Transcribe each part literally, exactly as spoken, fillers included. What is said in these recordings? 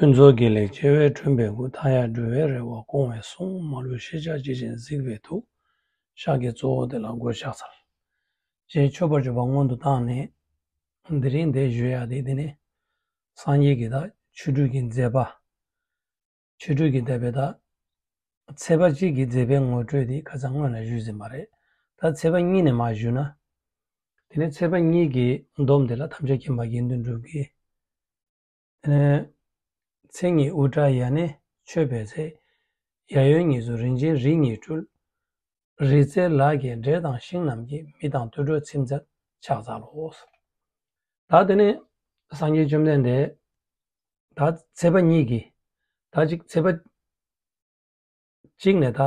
ཕུན་ཚོགས་དགེ་ལེགས་བྱེ་བས་ཁྲོན་པའི་སྐུ། མཐའ་ཡས་འགྲོ་བའི་རེ་བ་སྐོང་བའི་གསུང་། མ་ལུས་ཤེས་བྱ་ཇི་བཞིན་གཟིགས་པའི་ཐུགས། ཤཱཀྱའི་གཙོ་བོ་དེ་ལ་མགོས་ཕྱག་འཚལ། ཞེས་མཆོད་པར་བརྗོད་པ་སྔོན་དུ་བཏང་ནས། དེ་རིང་འདིར་ཞུ་ཡག་དེ་དེ་ནི། སངས་རྒྱས་ཀྱི་ད་ཆོ་འཕྲུལ་གྱི་མཛད་པ། ཆོ་འཕྲུལ་གྱི་མཛད་པའི་ད། ཚེས་པ་གཅིག་གི་མཛད་པའི་ངོ་སྤྲོད་དེ་ཁ་སང་སྔོན་ལ་ཞུས་ཟིན་པ་རེད། ད་ཚེས་པ་གཉིས་ནས་མར་ཞུས་ན། དེ་ནས་ཚེས་པ་གཉིས་ཀྱི་སྡོམ་དེ་ལ་ཐམས་ཅད་མཁྱེན་པ་དགེ་འདུན་གྲུབ་ཀྱིས། དེ་ནས་མཚན་ཉིད་དབུ་སྐྲ་ཡ་ནས་མཆོད་པའི་ཚེ། གཡས་གཡོན་གཉིས་སུ་རིན་ཆེན་རིགས་གཉིས་སྤྲུལ། རི་རྩེ་ལ་གི་འབྲས་དང་ཤིང་རྣམས་ཀྱིས། མི་དང་དུད་འགྲོའི་ཚིམ་མཛད་ཕྱག་འཚལ་ལོ། ད་དེ་ནས་སངས་རྒྱས་བཅོམ་ལྡན་འདས། ད་ཚེས་པ་གཉིས་ཀྱི། ད་ཅིག་ཚེས་པ་གཅིག་ནས་ད་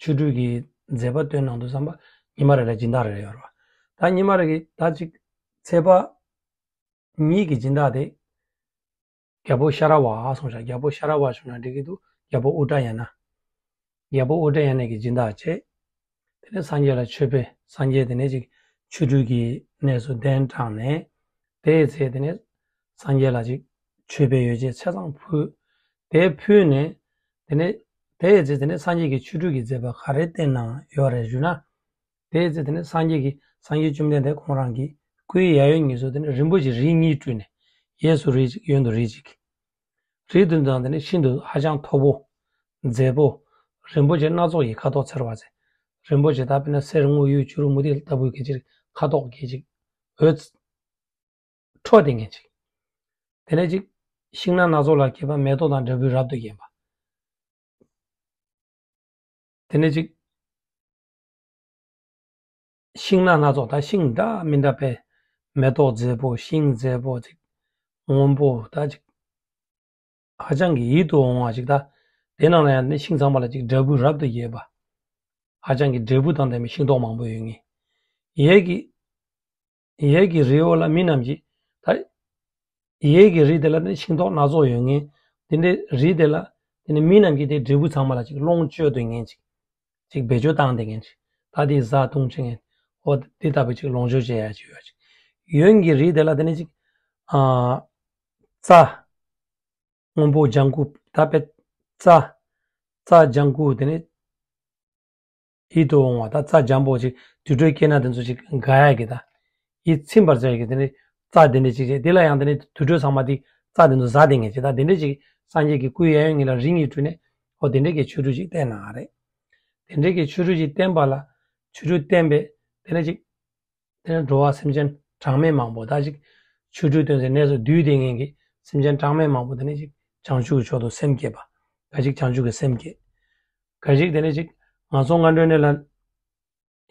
ཆོ་འཕྲུལ་གྱི་མཛད་པ་སྟོན་གནང་དུས་ཙམ་པ་ཉི་མ་རེ་ལ་སྦྱིན་བདག་རེ་རེ་ཡོད་རེད་བ། ད་ཉི་མ་རེ་གི་ད་ཅིག་ཚེས་པ་གཉིས་ཀྱི་སྦྱིན་བདག་དེ། རྒྱལ་པོ་ཤ་ར་བ་གསུངས་ཤག་རྒྱལ་པོ་ཤ་ར་བ་ཞུ་ན་འགྲིག་གི་འདུག་རྒྱལ་པོ་ཨུ་ཏྲ་ཡ་ན། རྒྱལ་པོ་ཨུ་ཏྲ་ཡ་ན་གི་སྦྱིན་བདག་བྱས། དེ་ནས་སངས་རྒྱས་ལ་མཆོད་པས་སངས་རྒྱས་དེ་ནས་ཅིག་ཆོ་འཕྲུལ་གྱི་གནས་སུ་གདན་དྲངས་ནས། དེའི་ཚེ་དེ་ནས་སངས་རྒྱས་ལ་ཅིག་མཆོད་པའི་ཡོ་བྱད་ཆ་ཚང་ཕུལ། དེ་ཕུལ་ནས། དེ་ནས་དེའི་ཚེ་དེ་ནས་སངས་རྒྱས་ཀྱི་ཆོ་འཕྲུལ་གྱི་མཛད་པ་ག་རེ་བསྟན་གནང་ཡོད་རེད་ཞུ་ན། དེའི་ཚེ་དེ་ནས་སངས་རྒྱས་ཀྱིས་སངས་རྒྱས་བཅོམ་ལྡན་འདས་ཁོང་རང་གི་སྐུའི་གཡས་གཡོན་གཉིས་སུ་དེ་ནས་རིན་པོ་ཆེ་རིགས་གཉིས་སྤྲུལ་ནས། གཡས་སུ་རིགས་གཅིག་གཡོན་དུ་རིགས་གཅིག་རིགས་དེ་ཚོ་དེ་ནས་ཤིན་ཏུ་ཧ་ཅང་མཐོ་པོ། མཛེས་པོ། རིན་པོ་ཆེ་སྣ་ཚོགས་ཀྱི་ཁ་དོག་འཚེར་བ་ཚེ། རིན་པོ་ཆེ་ད་དཔེར་ན་གསེར་དངུལ་གཡུ་བྱུ་རུ་མུ་ཏིག་ལྟ་བུའི་གི་ཅིག་ཁ་དོག་གི་ཅིག་འོད་འཕྲོ་ལྡན་མཁན་ཅིག་དེ་ནས་ཅིག་ཤིང་སྣ་སྣ་ཚོགས་ལ་མཁས་པ་མེ་ཏོག་དང་འབྲས་བུས་རབ་ཏུ་བརྒྱན་པ། དེ་ནས་ཅིག་ཤིང་སྣ་སྣ་ཚོགས་ད་ཤིང་འདྲ་མི་འདྲ་བའི་མེ་ཏོག་མཛེས་པོ་ཤིང་མཛེས་པོ་ཅིག་སྔོན་པོ་ད་ཅིག་ཧ་ཅང་གི་ཡིད་དུ་འོང་བ་ཅིག་ད། དེ་ནང་ལ་ཡང་ནི་ཤིང་ཚང་མ་ལ་ཅིག་འབྲས་བུ་རབ་ཏུ་རྒྱས་པ། ཧ་ཅང་གི་འབྲས་བུ་དང་ལྡན་པའི་ཤིང་ཏོག་མང་པོ་ཡོད་ངེས། གཡས་ཀྱི། གཡས་ཀྱི་རི་བོ་ལ་མི་རྣམས་ཀྱིས། ད། གཡས་ཀྱི་རི་དེ་ལ་ནི་ཤིང་ཏོག་སྣ་ཚོགས་ཡོད་ངེས། དེ་འདྲའི་རི་དེ་ལ། དེ་ནི་མི་རྣམས་ཀྱིས་དེ་འབྲས་བུ་ཚང་མ་ལ་ཅིག་ལོངས་སྤྱོད་འདོད་མཁན་ཅིག་ཅིག་བེད་སྤྱོད་བཏང་བསྡད་མཁན་ཅིག་ད་དེ་བཟའ་བཏུང་བྱེད་མཁན། འོ་དེ་ལྟ་བུ་ཅིག་ལོངས་སྤྱོད་བྱེད་ཡ་ཅིག་ཡོད་ཅིག་ཡོན་གྱི་རིགས་དེ་ལ་དེ་ནི་ཅིག་ཨ། རྩྭ། སྔོན་པོ་ལྗང་ཁུ་ད་དཔེ། རྩྭ། རྩྭ་ལྗང་ཁུ་དེ་ནི། ཡིད་དུ་འོང་བ་ད་རྩྭ་ལྗང་པོ་ཅིག་དུད་འགྲོའི་སྐེ་ན་དེ་ཚོ་ཅིག་དགའ་ཡ་གི་ད། ཡིད་ཚིམ་པར་བྱ་ཡ་གི་དེ་ནི་རྩྭ་དེ་འདྲ་ཅིག་བྱས་དེ་ལ་ཡང་དེ་ནི་དུད་འགྲོ་ཚང་མ་དེ་རྩྭ་དེ་ཚོ་ཟ་བསྡད་མཁན་ཅིག་ད་དེ་འདྲ་ཅིག་སངས་རྒྱས་ཀྱི་སྐུའི་གཡས་གཡོན་གཉིས་ལ་རིགས་གཉིས་སྤྲུལ་ནས་འོ་དེ་འདྲ་གི་ཆོ་འཕྲུལ་ཅིག་བསྟན་གནང་བ་རེད། དེ་འདྲ་གི་ཆོ་འཕྲུལ་ཅིག་བསྟན་པ་ལ་ཆོ་འཕྲུལ་བསྟན་པས་དེ་ནི་ཅིག་དེ་ནི་འགྲོ་བ་སེམས་ཅན་གྲངས་མེད་མང་པོ་ད་ཅིག་ཆོ་འཕྲུལ་སྟོན་སའི་གནས་སུ་འདུས་བསྡད་མཁན་གྱི་སེམས་ཅན་གྲངས་མེད་མང་པོ་དེ་ནི་ཅིག་བྱང་ཆུབ་ཀྱི་མཆོག་ཏུ་སེམས་བསྐྱེད་པ། འགའ་ཞིག་བྱང་ཆུབ་ཀྱི་སེམས་བསྐྱེད། འགའ་ཞིག་དེ་ནི་ཅིག་ང་ཚོ་ལྔ་སྒྲོན་གནས་ལ་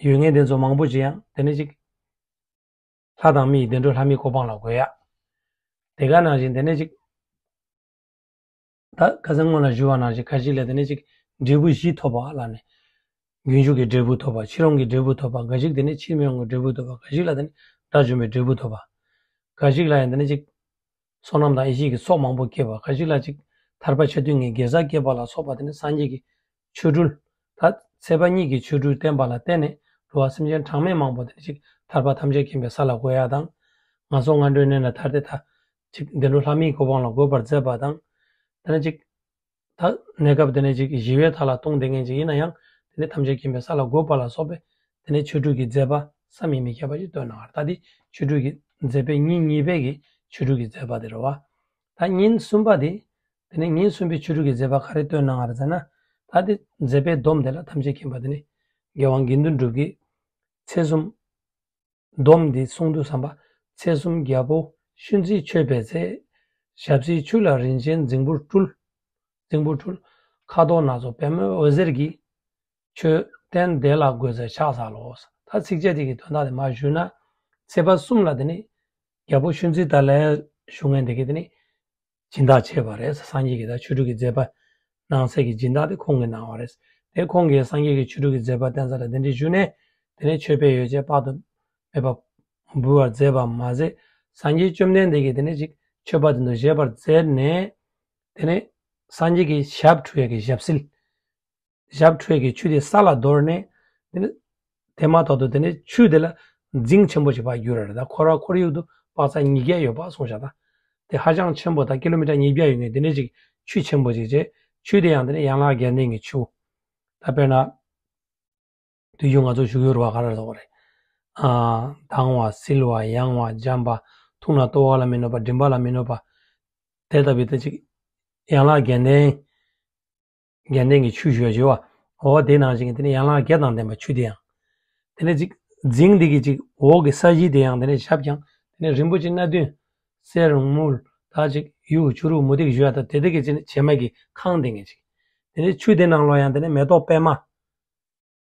ཡོད་མཁན་དེ་ཚོ་མང་པོ་ཅིག་ཡང་དེ་ནི་ཅིག་ལྷ་དང་མི་ཡི་བདེ་འགྲོ་ལྷ་མིའི་གོ་འཕང་ལ་འགོད་ཡ། དེ་ག་ནང་བཞིན་དེ་ནི་ཅིག་ད་ཁ་སང་སྔོན་ལ་ཞུ་བ་ནང་བཞིན་འགའ་ཞིག་ལ་དེ་ནི་ཅིག་འབྲས་བུ་བཞི་ཐོབ་པ་ལ་ནི། རྒྱུན་ཞུགས་ཀྱི་འབྲས་བུ་ཐོབ་པ་ཕྱིར་འོང་གི་འབྲས་བུ་ཐོབ་པ་འགའ་ཞིག་དེ་ནི་ཕྱིར་མི་འོང་གི་འབྲས་བུ་ཐོབ་པ་འགའ་ཞིག་ལ་དེ་ནི་དགྲ་བཅོམ་པའི་འབྲས་བུ་ཐོབ་པ། འགའ་ཞིག་ལ་ཡང་དེ་ནི་ཅིག་བསོད་ནམས་དང་ཡེ་ཤེས་ཀྱི་ཚོགས་མང་པོ་སྐྱེས་པ་འགའ་ཞིག་ལ་ཅིག་ཐར་པ་ཆ་མཐུན་གྱི་དགེ་རྩ་སྐྱེས་པ་ལ་སོགས་པ་དེ་ནི་སངས་རྒྱས་ཀྱི་ཆོ་འཕྲུལ། ད་ཚེས་པ་གཉིས་ཀྱི་ཆོ་འཕྲུལ་བསྟན་པ་ལ་བརྟེན་ནས་འགྲོ་བ་སེམས་ཅན་གྲངས་མེད་མང་པོ་དེ་ནི་ཅིག་ཐར་པ་ཐམས་ཅད་མཁྱེན་པའི་ས་ལ་འགོད་ཡ་དང་། ང་ཚོ་ལྔ་སྒྲོན་གནས་ལ་ཐར་ཏེ་ད་ཅིག་བདེ་འགྲོ་ལྷ་མིའི་གོ་འཕང་ལ་འགོད་པར་མཛད་པ་དང་། དེ་ནི་ཅིག་ད་གནས་སྐབས་དེ་ནས་ཅིག་ཞི་བའི་མཐའ་ལ་ལྟུང་བསྡད་མཁན་ཅིག་ཡིན་ན་ཡང་དེ་ནས་ཐམས་ཅད་མཁྱེན་པའི་ས་ལ་འགོད་པ་ལ་སོགས་པའི་དེ་ནས་ཆོ་འཕྲུལ་གྱི་མཛད་པ་བསམ་གྱིས་མི་ཁྱབ་པ་ཞིག་སྟོན་གནང་བ་རེད། ད་འདི་ཆོ་འཕྲུལ་གྱི་མཛད་པའི་ཉིན་གཉིས་པའི་གི་ཆོ་འཕྲུལ་གྱི་མཛད་པ་དེ་རེད་བ། ད་ཉིན་གསུམ་པ་དེ། དེ་ནས་ཉིན་གསུམ་པའི་ཆོ་འཕྲུལ་གྱི་མཛད་པ་ག་རེ་སྟོན་གནང་བ་རེད་ཟེར་ན། ད་དེ་མཛད་པའི་སྡོམ་དེ་ལ་ཐམས་ཅད་མཁྱེན་པ་དེ་ནས་རྒྱལ་དབང་དགེ་འདུན་གྲུབ་ཀྱིས་ཚེས་གསུམ། སྡོམ་འདི་གསུང་དུས་བསམ་པ། ཚེས་གསུམ་རྒྱལ་པོ་ཤུན་ཙིར་མཆོད་པའི་ཚེ། ཞབས་བསིལ་ཆུ་ལ་རིན་ཆེན་རྫིང་བུར་སྤྲུལ། རྫིང་བུར་སྤྲུལ། ཁ་དོག་སྣ་ཚོགས་པད་མོའི་འོད་ཟེར་གྱིས། མཆོད་རྟེན་དེ་ལ་འགོད་ཚེ་ཕྱག་འཚལ་ལོ། ད་ཚིགས་བཅད་དེ་གི་དོན་དག་དེ་མར་ཞུས་ན། ཚེས་པ་གསུམ་ལ་དེ་ནི། རྒྱལ་པོ་ཤུན་ཙིར་ད་ལའི་བཞུགས་མཁན་དེ་གིས་དེ་ནི། སྦྱིན་བདག་བྱས་པ་རེད། སངས་རྒྱས་ཀྱི་ད་ཆོ་འཕྲུལ་གྱི་མཛད་པ་གནང་སའི་གི་སྦྱིན་བདག་དེ་ཁོང་གིས་གནང་བ་རེད། དེ་ཁོང་གིས་སངས་རྒྱས་ཀྱི་ཆོ་འཕྲུལ་གྱི་མཛད་པ་བསྟན་ས་ལ་གདན་འདྲེན་ཞུས་ནས་དེ་ནས་མཆོད་པའི་ཡོ་བྱད་དཔག་ཏུ་མེད་པ་འབུལ་བར་མཛད་པ་མ་ཟད། སངས་རྒྱས་བཅོམ་ལྡན་འདས་ཀྱིས་དེ་ནས་ཅིག་མཆོད་པ་དེ་ཚོ་བཞེས་པར་མཛད་ནས། དེ་ནས་སངས་རྒྱས་ཀྱི་ཞབས་འཁྲུ་ཡས་ཀྱི་ཞབས་བསིལ། ཞབས་འཁྲུ་ཡས་ཀྱི་ཆུ་དེ་ས་ལ་དོར་ནས། དེ་ནས་དེ་མ་ཐག་ཏུ་དེ་ནས་ཆུ་དེ་ལ་རྫིང་ཆེན་པོ་ཞིག་ཕར་གྱུར་ར་རེད། ད་འཁོར་བ་ཁོར་ཡུག་ཏུ་དཔག་ཚད་ཉིས་བརྒྱ་ཡོད་པ་གསུངས་བཞག་ད། དེ་ཧ་ཅང་ཆེན་པོ་དང་ཀི་ལོ་མི་ཊར་ཉིས་བརྒྱ་ཡོད་མཁན་དེ་འདྲའི་ཅིག་ཆུ་ཆེན་པོ་ཅིག་བྱས། ཆུ་དེ་ཡང་དེ་ནི་ཡན་ལག་བརྒྱད་ལྡན་གྱི་ཆུ། ད་དཔེར་ན། དུས་རྒྱུན་ང་ཚོ་བཞུགས་ཡུལ་རུ་བ་ག་རེ་ཟེར་བ་རེད། ཨ། དྭངས་པ་བསིལ་བ་ཡང་བ་འཇམ་པ། འཐུང་ན་ལྟོ་བ་ལ་མི་གནོད་པ་མགྲིན་པ་ལ་མི་གནོད་པ། དེ་ལྟ་བུའི་དེ་ཅིག་ཡན་ལག་བརྒྱད་ལྡན། བརྒྱད་ལྡན་གྱི་ཆུ་ཞུ་བ་ཞུ་བ། འོ་དེ་ནང་བཞིན་གྱི་དེ་ནི་ཡན་ལག་བརྒྱད་དང་ལྡན་པ་ཆུ་དེ་ཡང་། དེ་ནི་ཅིག་རྫིང་འདི་གི་ཅིག་འོག་གི་ས་གཞི་དེ་ཡང་དེ་ནི་ཞབས་ཀྱང་དེ་ནི་རིན་པོ་ཆེ་སྣ་བདུན། གསེར་དངུལ་ད་ཅིག་གཡུ་བྱུ་རུ་མུ་ཏིག་ཞུ་བ་ད་དེ་དེ་གི་ཅིག་བྱེ་མ་གི་ཁང་དེ་ངེ་ཅིག་དེ་ནི་ཆུ་དེ་ནང་ལོ་ཡང་དེ་ནི་མེ་ཏོག་པད་མ།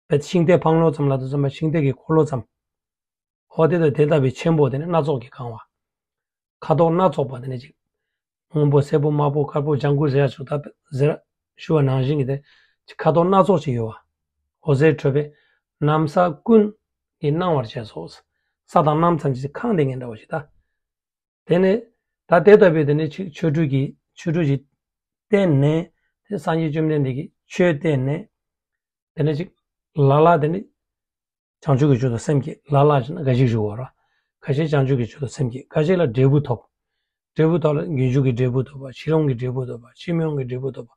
བེད་ཤིང་རྟའི་འཕང་ལོ་ཙམ་ལ་དུ་ཙམ་པ་ཤིང་རྟའི་གི་འཁོར་ལོ་ཙམ། འོ་དེ་དང་དེ་ལྟ་བུའི་ཆེན་པོ་དེ་ནི་སྣ་ཚོགས་ཀྱིས་གང་བ། ཁ་དོག་སྣ་ཚོགས་པ་དེ་ནི་ཅིག་སྔོན་པོ་སེར་པོ་དམར་པོ་དཀར་པོ་ལྗང་གུ་ཟེར་ཡ་ཚུ་ད་ཟེར་ཞུ་བ་ནང་བཞིན་གྱི་དེ་ཅིག་ཁ་དོག་སྣ་ཚོགས་ཅིག་ཡོད་བ། འོད་ཟེར་འཕྲོས་པས་གནམ་ས་ཀུན་གྱིས་སྣང་བར་བྱས་སོ། ས་དང་གནམ་ཙམ་ཅིག་ཁང་དེ་ངན་འདྲ་བ་ཞིག་ད། དེ་ནས་ད་དེ་ལྟ་བུའི་དེ་ནས་ཅིག་ཆོ་འཕྲུལ་གྱི་ཆོ་འཕྲུལ་ཞིག་བསྟན་ནས་དེ་སངས་རྒྱས་བཅོམ་ལྡན་འདས་ཀྱིས་ཆོས་བསྟན་ནས་དེ་ནས་ཅིག་ལ་ལ་དེ་ནས་བྱང་ཆུབ་ཀྱི་རྒྱུ་དང་སེམས་བསྐྱེད། ལ་ལ་ཞེ་ན་འགའ་ཞིག་ཞུ་བ་ར། ཁ་ཤས་བྱང་ཆུབ་ཀྱི་རྒྱུ་དང་སེམས་བསྐྱེད། ཁ་ཤས་ལ་འབྲས་བུ་ཐོབ། འབྲས་བུ་ཐོབ་ལ་རྒྱུན་ཞུགས་ཀྱི་འབྲས་བུ་ཐོབ་པ། ཕྱིར་འོང་གི་འབྲས་བུ་ཐོབ་པ། ཕྱི་མི་འོང་གི་འབྲས་བུ་ཐོབ་པ།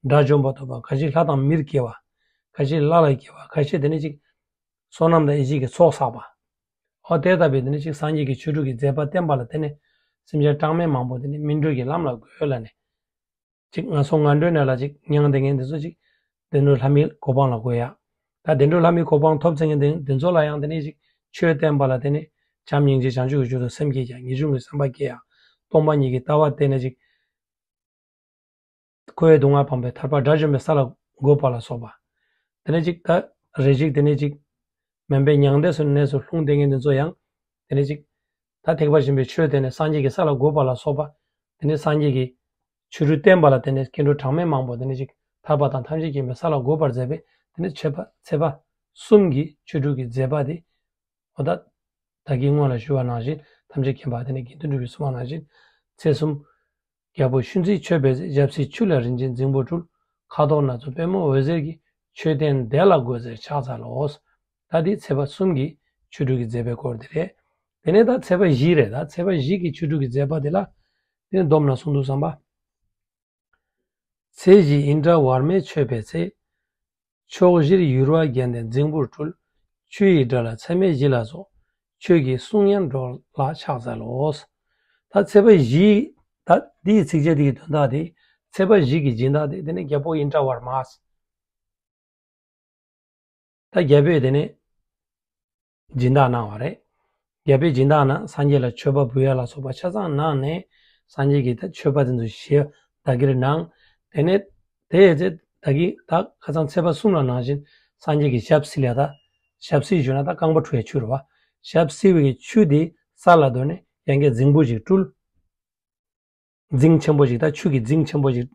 དགྲ་བཅོམ་པ་ཐོབ་པ། ཁ་ཤས་ལྷ་དང་མིར་སྐྱེ་བ། ཁ་ཤས་ལྷ་ལ་སྐྱེ་བ། ཁ་ཤས་དེ་ནས་ཅིག་བསོད་ནམས་དང་ཡེ་ཤེས་ཀྱི་ཚོགས་བསགས་པ། འོ་དེ་ལྟ་བུའི་དེ་ནས་ཅིག་སངས་རྒྱས་ཀྱི་ཆོ་འཕྲུལ་གྱི་མཛད་པ་བསྟན་པ་ལ་དེ་ནས་སེམས་ཅན་གྲངས་མེད་མང་པོ་དེ་ནས་སྨིན་གྲོལ་གྱི་ལམ་ལ་འགོད་ལ་ནས། ཅིག་ངན་སོང་ངན་འགྲོའི་ནང་ལ་ཅིག་མྱང་བསྡད་མཁན་དེ་ཚོ་ཅིག་བདེ་འགྲོ་ལྷ་མིའི་གོ་འཕང་ལ་འགོད་ཡ། ད་བདེ་འགྲོ་ལྷ་མིའི་གོ་འཕང་ཐོབ་ཚར་མཁན་དེ་དེ་ཚོ་ལ་ཡང་དེ་ནས་ཅིག་ཆོས་བསྟན་པ་ལ་དེ་ནས་བྱམས་སྙིང་རྗེ་བྱང་ཆུབ་ཀྱི་རྒྱུ་དང་སེམས་བསྐྱེད་ཀྱང་ངེས་འབྱུང་གི་བསམ་པ་སྐྱེ་ཡ། སྟོང་པ་ཉིད་ཀྱི་ལྟ་བ་བསྟན་ནས་ཅིག་འཁོར་བའི་སྡུག་བསྔལ་སྤངས་པའི་ཐར་པ་དགྲ་བཅོམ་པའི་ས་ལ་འགོད་པ་ལ་སོགས་པ། དེ་ནས་ཅིག་ད་རེ་ཞིག་དེ་ནས་ཅིག་མུན་པའི་མྱང་འདས་སུ་གནས་སུ་ལྷུང་བསྡད་མཁན་དེ་ཚོ་ཡང་དེ་ནས་ཅིག་ད་ཐེག་པ་ཆེན་པོའི་ཆོས་དེ་ནས་སངས་རྒྱས་ཀྱི་ས་ལ་འགོད་པ་ལ་སོགས་པ། དེ་ནས་སངས་རྒྱས་ཀྱི་ཆོ་འཕྲུལ་བསྟན་པ་ལ་དེ་ནས་སྐྱེ་འགྲོ་གྲངས་མེད་མང་པོ་དེ་ནས་ཅིག་ཐར་པ་དང་ཐམས་ཅད་མཁྱེན་པའི་ས་ལ་འགོད་པར་མཛད་པས་དེ་ནས་ཚེ་ཕ་ཚེ་ཕ་གསུམ་གྱི་ཆོ་འཕྲུལ་གྱི་མཛད་པ་དེ། འོ་ད། ད་གིན་སྔོན་ལ་ཞུ་བ་ནང་བཞིན་ཐམས་ཅད་མཁྱེན་པ་དེ་ནས་དགེ་འདུན་གྲུབ་པའི་གསུང་བ་ནང་བཞིན། ཚེ་གསུམ། རྒྱལ་པོ་ཆུ་འཛིན་མཆོད་པའི་ཚེ། ཞབས་བསིལ་ཆུ་ལ་རིན་ཆེན་རྫིང་བུ་སྤྲུལ། ཁ་དོག་སྣ་ཚོགས་པད་མོ་འོད་ཟེར་གྱིས། མཆོད་རྟེན་བདེ་ལ་འགོད་ཚེ་ཕྱག་འཚལ་ལོ། ད་འདི་ཚེ་ཕ་གསུམ་གྱི་ཆོ་འཕྲུལ་གྱི་མཛད་པའི་སྐོར་དེ་རེད། དེ་ནས་ད་ཚེ་ཕ་བཞི་རེད། ད་ཚེ་ཕ་བཞི་གི་ཆོ་འཕྲུལ་གྱི་མཛད་པ་དེ་ལ། དེ་ནས་བསྡོམས་ན་གསུང་དུས་བསམ་པ། ཚེ་བཞི་ཨིནྡྲ་ཝརྨས་མཆོད་པའི་ཚེ། ཕྱོགས་བཞིར་ཡུར་བ་བརྒྱད་ལྡན་རྫིང་བུར་སྤྲུལ། ཆུ་ཡི་སྒྲ་ལ་ཚད་མེད་བཞི་ལ་སོགས། ཆོས་ཀྱི་གསུང་སྙན་སྒྲོག་ལ་ཕྱག་འཚལ་ལོ། ད་ཚེ་ཕ་བཞི། ད་འདིའི་ཚིགས་བཅད་འདི་གི་དོན་དག་དེ། ཚེ་ཕ་བཞི་གི་སྦྱིན་བདག་དེ་དེ་ནི་རྒྱལ་པོ་ཨིནྡྲ་ཝརྨ། ད་རྒྱལ་པོས་དེ་ནས་སྦྱིན་བདག་གནང་བ་རེད། རྒྱལ་པོས་སྦྱིན་བདག་ནང་སངས་རྒྱས་ལ་མཆོད་པ་འབུལ་ཡ་ལ་སོགས་པ་ཆ་ཚང་གནང་ནས་སངས་རྒྱས་ཀྱིས་ད་མཆོད་པ་དེ་ཚོ་ཞལ་བདག་གིར་གནང་། དེ་ནས་དེ་ཡི་ཚེ་བདག་གིས་ད་ཁ་སང་ཚེ་ཕ་གསུམ་ལ་ནང་བཞིན་སངས་རྒྱས་ཀྱི་ཞབས་བསིལ་ཡ་ད། ཞབས་བསིལ་ཞུ་ན་ད་རྐང་པ་འཁྲུ་ཡ་ཆུ་རེད་བ། ཞབས་བསིལ་བའི་ཆུ་དེ་ས་ལ་བརྡོལ་ནས་ཡང་བསྐྱར་རྫིང་བུ་ཞིག་སྤྲུལ། རྫིང་ཆེན་པོ་ཞིག་དང་ཆུ་གི་རྫིང་ཆེན་པོ་ཞིག་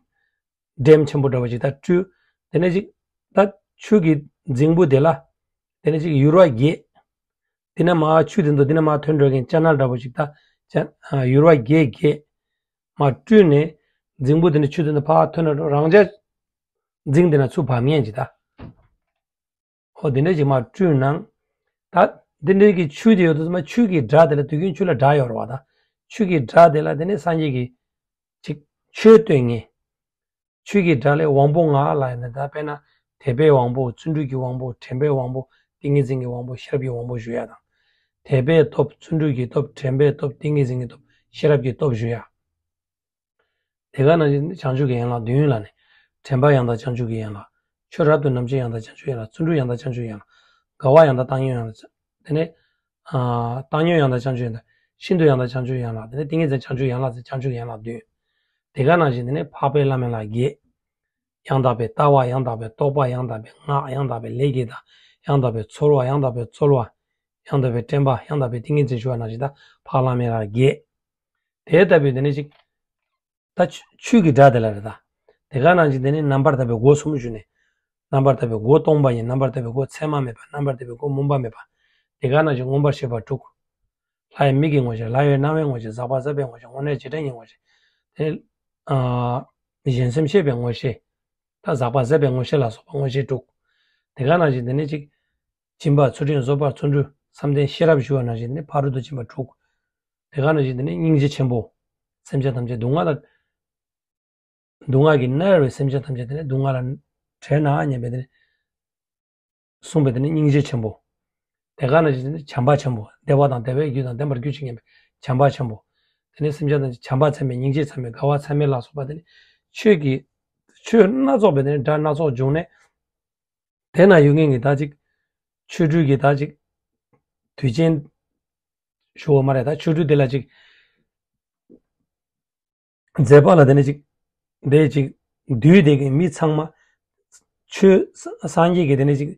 ཌེམ་ཆེན་པོ་འདྲ་བ་ཞིག་དང་སྤྲུལ། དེ་ནས་ཅིག་ད་ཆུ་གི་རྫིང་བུ་དེ་ལ། དེ་ནས་ཅིག་ཡུར་བ་བརྒྱད། དེ་ནས་མར་ཆུ་དེ་ཚོ་དེ་ནས་མར་ཐོན་འགྲོ་མཁན་ཅ་ནལ་འདྲ་བོ་ཞིག་དང་། ཅ་ཡུར་བ་བརྒྱད་བརྒྱད། མར་སྤྲུལ་ནས། རྫིང་བུ་དེ་ནས་ཆུ་དེ་ནས་ཕར་ཐོན་འགྲོ་རང་ཅག་རྫིང་དེ་ན་ཚུར་བབས་མཁན་ཅིག་ད། ཨོ་དེ་འདྲ་ཅིག་མར་སྤྲུལ་གནང་། ད་འདི་འདྲའི་གི་ཆུ་དེ་ཡོད་དུས་ཙམ་པ་ཆུ་གི་སྒྲ་དེ་ལ་དུས་རྒྱུན་ཆུ་ལ་སྒྲ་ཡོད་རེད་བ་ད། ཆུ་གི་སྒྲ་དེ་ལ་དེ་ནས་སངས་རྒྱས་ཀྱི་ཅིག་ཆོས་སྟོན་ངེས། ཆུ་གི་སྒྲ་ལས་དབང་པོ་ལྔ་ལ་ཡིན་ན་ད་དཔེར་ན་དད་པའི་དབང་པོ་བརྩོན་འགྲུས་ཀྱི་དབང་པོ་དྲན་པའི་དབང་པོ་ཏིང་ངེ་འཛིན་གྱི་དབང་པོ་ཤེས་རབ་ཀྱི་དབང་པོ་ཞུ་ཡ་དང་། དད་པའི་སྟོབས་བརྩོན་འགྲུས་ཀྱི་སྟོབས་དྲན་པའི་སྟོབས་ཏིང་ངེ་འཛིན་གྱི་སྟོབས་ཤེས་རབ་ཀྱི་སྟོབས་ཞུ་ཡ། དེ་ག་ནང་བཞིན་བྱང་ཆུབ་ཀྱི་ཡན་ལག་བདུན་ལ་ནི། དྲན་པ་ཡང་དག་བྱང་ཆུབ་ཀྱི་ཡན་ལག་ཆོས་རབ་ཏུ་རྣམ་འབྱེད་ཡང་དག་བྱང་ཆུབ་ཡན་ལག་བརྩོན་འགྲུས་ཡང་དག་བྱང་ཆུབ་ཡན་ལག་དགའ་བ་ཡང་དག་བཏང་སྙོམས་ཡན་ལག་དེ་ནས། ཨ། བཏང་སྙོམས་ཡང་དག་བྱང་ཆུབ་ཡན་ལག་ཤིན་ཏུ་ཡང་དག་བྱང་ཆུབ་ཡན་ལག་དེ་ནས་ཏིང་ངེ་འཛིན་བྱང་ཆུབ་ཡན་ལག་ཟེར་བྱང་ཆུབ་ཡན་ལག་བདུན། དེ་ག་ནང་བཞིན་དེ་ནས་འཕགས་པའི་བླ་མའི་ལག་བརྒྱད། ཡང་དག་པའི་ལྟ་བ་ཡང་དག་པའི་རྟོགས་པ་ཡང་དག་པའི་སྔགས་ཡང་དག་པའི་ལས་ཀྱི་བདག་ཡང་དག་པའི་ཚོར་བ་ཡང་དག་པའི་རྩོལ་བ། ཡང་དག་པའི་དྲན་པ་ཡང་དག་པའི་ཏིང་ངེ་འཛིན་ཞུ་བ་ནང་བཞིན་དང་འཕགས་བླ་མའི་ལག་བརྒྱད། དེ་ལྟ་བུའི་དེ་ནས་ཅིག་ད་ཆུ་ཆུ་གི་སྒྲ་དེ་ལ་རེད་ད། དེ་ག་ནང་བཞིན་དེ་ནས་རྣམ་པར་དག་པའི་སྒོ་གསུམ་ཞུ་ནས། རྣམ་པར་དག་པའི་སྒོ་སྟོང་པ་ཡིན། རྣམ་པར་དག་པའི་སྒོ་མཚན་མ་མེད་པ། རྣམ་པར་དག་པའི་སྒོ་མུན་པ་མེད་པ། དེ་ག་ནང་བཞིན་མངོན་པར་ཤེས་པ་དྲུག་ལྷ་ཡི་མིག་གི་ངོ་ཤེས། ལྷ་ཡི་རྣ་བའི་ངོ་ཤེས། ཟག་པ་ཟད་པའི་ངོ་ཤེས། དངོས་གནས་རྗེས་དྲན་གྱི་ངོ་ཤེས། དེ། ཨ། གཞན་སེམས་ཤེས་པའི་ངོ་ཤེས། ད་ཟག་པ་ཟད་པའི་ངོ་ཤེས་ལ་སོགས་པ་ངོ་ཤེས་དྲུག་དེ་ག་ནང་བཞིན་དེ་ནས་ཅིག་སྦྱིན་པ་ཚུལ་ཁྲིམས་བཟོད་པ་བརྩོན་འགྲུས་བསམ་གཏན་ཤེས་རབ་ཞུ་བ་ནང་བཞིན་དེ་ནས་ཕ་རོལ་ཏུ་ཕྱིན་པ་དྲུག་དེ་ག་ནང་བཞིན་དེ་ནས་སྙིང་རྗེ་ཆེན་པོ། སེམས་ཅན་ཐམས་ཅད་སྡུག་བསྔལ་ལ། སྡུག་བསྔལ་གྱིས་མནར་བའི་སེམས་ཅན་ཐམས་ཅད་དེ་ནི་སྡུག་བསྔལ་ལ་བྲལ་ན་སྙམ་པའི་དེ་ནི་གསུངས་པའི་དེ་ནི་སྙིང་རྗེ་ཆེན་པོ། དེ་ག་ནང་བཞིན་དེ་ནི་བྱམས་པ་ཆེན་པོ། བདེ་བ་དང་བདེ་བའི་རྒྱུ་དང་ལྡན་པར་གྱུར་ཅིག་སྙམ་པའི་བྱམས་པ་ཆེན་པོ། དེ་ནི་སེམས་ཅན་ཐམས་ཅད་བྱམས་པ་ཚད་མེད། སྙིང་རྗེ་ཚད་མེད། དགའ་བ་ཚད་མེད་ལ་སོགས་པ་དེ་ནི་ཆོས་ཀྱི་ཆོས་སྣ་ཚོགས་པའི་དེ་ནི་སྒྲ་སྣ་ཚོགས་བྱུང་ནས། དེ་ན་ཡོད་མཁན་གྱི་ད་ཅིག་ཆོ་འཕྲུལ་གྱི་ད་ཅིག་དུས་ཆེན་ཞུ་བ་མ་རེད། ད་ཆོ་འཕྲུལ་དེ་ལ་ཅིག་མཛད་པ་ལ་དེ་ནས་ཅིག་དེ་ཅིག་འདུས་དེ་གི་མི་ཚང་མ་ཆོས་སངས་རྒྱས་ཀྱི་དེ་ནས་ཅིག་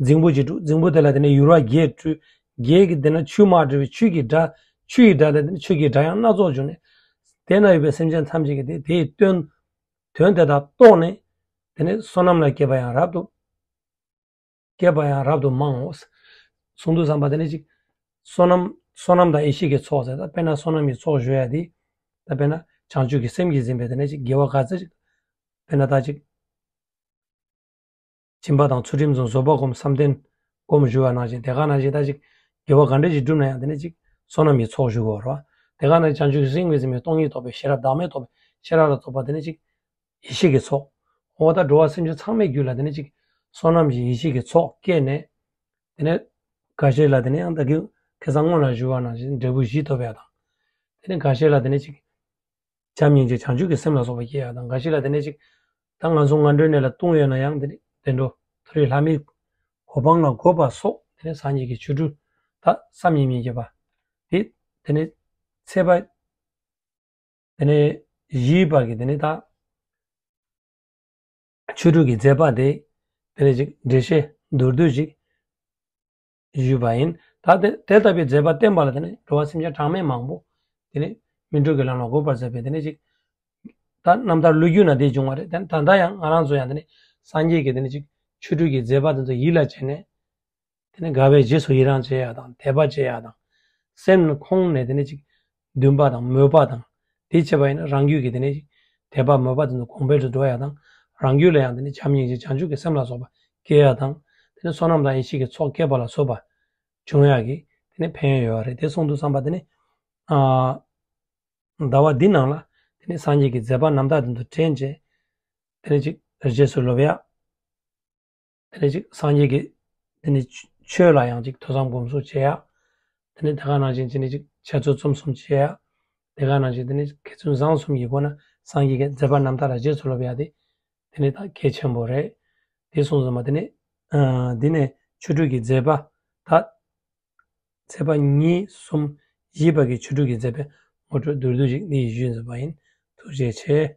རྫིང་བུ་ཅིག་གྲུབ། རྫིང་བུ་དེ་ལ་དེ་ནས་ཡུར་བ་བརྒྱད་སྤྲུལ། བརྒྱད་ཀྱི་དེ་ན་ཆུ་དམར་སྤྲུལ་བའི་ཆུ་ཡི་སྒྲ། ཆུ་ཡི་སྒྲ་ལ་དེ་ནས་ཆོས་ཀྱི་སྒྲ་དབྱངས་སྣ་ཚོགས་བྱུང་ནས། དེ་ན་ཡོད་པའི་སེམས་ཅན་ཐམས་ཅད་ཀྱིས་དེ་དེའི་དོན་དོན་དེ་དག་རྟོགས་ནས། དེ་ནས་བསོད་ནམས་ལ་སྐྱེས་པ་ཡང་རབ་ཏུ་སྐྱེས་པ་ཡང་རབ་ཏུ་མང་ངོ་། གསུང་དུས་བསམ་པ་དེ་ནི་ཅིག་བསོད་ནམས་བསོད་ནམས་དང་ཡེ་ཤེས་ཀྱི་ཚོགས་ཟེར། ད་དཔེར་ན་བསོད་ནམས་ཀྱི་ཚོགས་ཞུ་ཡ་དེ། ད་དཔེར་ན་བྱང་ཆུབ་ཀྱི་སེམས་ཀྱིས་ཟིན་པའི་དེ་ནི་ཅིག་དགེ་བ་ག་ཚོད་ཅིག་དཔེར་ན་ད་ཅིག་སྦྱིན་པ་དང་ཚུལ་ཁྲིམས་བཟུང་། བཟོད་པ་སྒོམ། བསམ་གཏན་སྒོམ་ཞུ་བ་ནང་བཞིན། དེ་ག་ནང་བཞིན་ད་ཅིག་དགེ་བ་ག་འདྲ་ཞིག་བསྒྲུབ་ན་ཡང་དེ་ནི་ཅིག་བསོད་ནམས་ཀྱི་ཚོགས་ཞུ་དགོས་རེད་བ། དེ་ག་ནང་བྱང་ཆུབ་ཀྱི་སེམས་ཀྱིས་ཟིན་པའི་སྟོང་ཉིད་རྟོགས་པའི་ཤེས་རབ་བདག་མེད་རྟོགས་པའི་ཤེས་རབ་ལ་སོགས་པ་དེ་ནི་ཅིག་ཡེ་ཤེས་ཀྱི་ཚོགས། འོ་ད་འགྲོ་བ་སེམས་ཅན་ཚང་མའི་རྒྱུད་ལ་དེ་ནི་ཅིག་བསོད་ནམས་ཀྱི་ཡེ་ཤེས་ཀྱི་ཚོགས་སྐྱེས་ནས། དེ་ནས་འགའ་ཤས་ལ་དེ་ནི་ཡང་ད་གིན་ཁ་སང་སྔོན་ལ་ཞུ་བ་ནང་བཞིན་འབྲས་བུ་བཞི་ཐོབ་ཡ་དང་། དེ་ནི་འགའ་ཤས་ལ་དེ་ནི་ཅིག་བྱམས་སྙིང་རྗེ་བྱང་ཆུབ་ཀྱི་སེམས་ལ་སོགས་པ་སྐྱེ་ཡ་དང་། འགའ་ཤས་ལ་དེ་ནི་ཅིག་ད་ང་ཚོ་ངན་འགྲོའི་གནས་ལ་ལྟུང་ཡོད་ན་ཡང་དེ་ནི་བདེ་འགྲོ་མཐོ་རིས་ལྷ་མིའི་གོ་འཕང་ལ་འགོད་པ་སོགས་དེ་ནི་སངས་རྒྱས་ཀྱི་ཆོ་འཕྲུལ་ད་བསམ་ཡས་མི་ཁྱབ་པ་དེ། དེ་ནི་ཚེས་པ། དེ་ནས་བཞིའི་བར་གྱི་དེ་ནས་ད་ཆོ་འཕྲུལ་གྱི་མཛད་པ་དེ་དེ་ནས་ཅིག་འགྲེལ་བཤད་མདོར་བསྡུས་ཅིག་ཞུས་པ་ཡིན། ད་དེ་དེ་ལྟ་བུའི་མཛད་པ་བསྟན་པ་ལ་དེ་ནས་འགྲོ་བ་སེམས་ཅན་གྲངས་མེད་མང་པོ་དེ་ནས་སྨིན་གྲོལ་གྱི་ལམ་ལ་འགོད་པར་མཛད་པའི་དེ་ནས་ཅིག་ད་རྣམ་ཐར་ལོ་རྒྱུས་ན་དེ་བྱུང་བ་རེད། དེ་ད་ལྟ་ཡང་ང་རང་ཚོ་ཡང་དེ་ནས་སངས་རྒྱས་ཀྱི་དེ་ནས་ཅིག་ཆོ་འཕྲུལ་གྱི་མཛད་པ་དེ་ཚོ་ཡིད་ལ་བྱས་ནས། དེ་ནས་དགའ་བས་རྗེས་སུ་ཡི་རང་བྱེད་ཡ་དང་དད་པ་བྱེད་ཡ་དང་། སེམས་ཁོང་ནས་དེ་ནས་ཅིག་འདུན་པ་དང་མོས་པ་དང་། དེ་བྱས་པ་ཡིན་ན་རང་རྒྱུད་ཀྱི་དེ་ནས་ཅིག་དད་པ་མོས་པ་དེ་ཚོ་གོང་འཕེལ་དུ་འགྲོ་ཡ་དང་། རང་རྒྱུད་ལ་ཡང་དེ་ནས་བྱམས་སྙིང་རྗེ་བྱང་ཆུབ་ཀྱི་སེམས་ལ་སོགས་པ་སྐྱེ་ཡ་དང་། དེ་ནས་བསོད་ནམས་དང་ཡེ་ཤེས་ཀྱི་ཚོགས་སྐྱེས་པ་ལ་སོགས་པ་འབྱུང་ཡ་གི་དེ་ནས་ཕན་ཡོན་ཡོད་རེད། དེ་གསུང་དུས་བསམ་པ་དེ་ནས་ཨ་ཟླ་བ་འདི་ནང་ལ་དེ་ནས་སངས་རྒྱས་ཀྱི་མཛད་པ་རྣམ་དག་དེ་ཚོ་དྲན་བྱས། དེ་ནས་ཅིག་རྗེས་སུ་སློབ་ཡ། དེ་ནས་ཅིག་སངས་རྒྱས་ཀྱི་དེ་ནས་ཆོས་ལ་ཡང་ཅིག་ཐོས་བསམ་སྒོམ་གསུམ་བྱེད་ཡ། དེ་ནས་དེ་ག་ནང་བཞིན་དེ་ནས་ཅིག་འཆད་རྩོད་རྩོམ་གསུམ་བྱེད་ཡ། དེ་ག་ནང་བཞིན་དེ་ནས་མཁས་བཙུན་བཟང་གསུམ་གྱི་སྒོ་ནས་སངས་རྒྱས་ཀྱི་མཛད་པ་རྣམ་དག་ལ་རྗེས་སུ་སློབ་ཡ་དེ། དེ་ནས་ད་གལ་ཆེན་པོ་རེད། དེ་སོང་ཙང་མ་དེ་ནས་ཨ་འདི་ནས་ཆོ་འཕྲུལ་གྱི་མཛད་པ་ད། ཚེས་པ་གཉིས་གསུམ་བཞི་བར་གྱི་ཆོ་འཕྲུལ་གྱི་མཛད་པའི་ངོ་སྤྲོད་མདོར་བསྡུས་ཤིག་འདི་ཡིས་ཞུས་ཟིན་པ་ཡིན། ཐུགས་རྗེ་ཆེ།